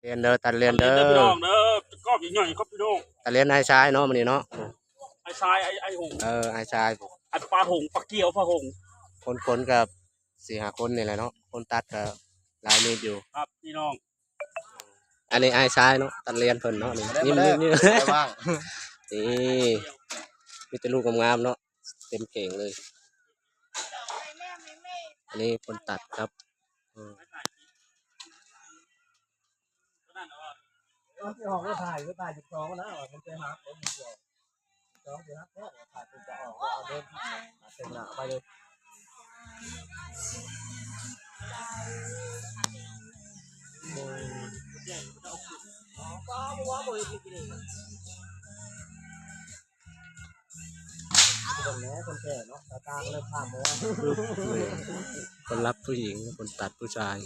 ລຽນເດີ ຕັດລຽນເດີ ຕັດລຽນເດີພີ່ນ້ອງເດີ. ກອບໃຫຍ່ໆ ຄັບພີ່ນ້ອງ. ຕັດລຽນອ້າຍຊາຍເນາະ ມື້ນີ້ເນາະ. ອ້າຍຊາຍ ອ້າຍ ອ້າຍຫົງ. ເອີ ອ້າຍຊາຍ. ອັນປາຫົງ ປາກ່ຽວ ປາຫົງ. ຄົນ ຄົນກໍສີ່ຫ້າຄົນນີ້ແຫຼະເນາະ, ຄົນຕັດກໍຫຼາຍມີດຢູ່ ຄັບພີ່ນ້ອງ. ອັນນີ້ອ້າຍຊາຍເນາະ ຕັດລຽນເພິ່ນເນາະ. ນີ້ ມາເດີ ຍິ້ມໆ ມາເດີ ນີ້ ມີແຕ່ລູກງາມໆເນາະ ເຕັມເກງເລີຍ. ອັນນີ້ຄົນຕັດຄັບ. ເອີ ມັນຊິອອກໄປຖ່າຍ ໄປຖ່າຍສິບສອງນະ ມັນໄປຫາຄົນດຽວ ສອງຊິຮັກແທ້ ຖ່າຍເປັນຈະອອກ ເອົາເດີນເຕັມໜ້າໄປເລີຍ. ຄົນແກ່ເນາະ ຕາຕາກໍເລີຍພາມເລີຍ. ຄົນລັບຜູ້ຍິງ ຄົນຕັດຜູ້ຊາຍ.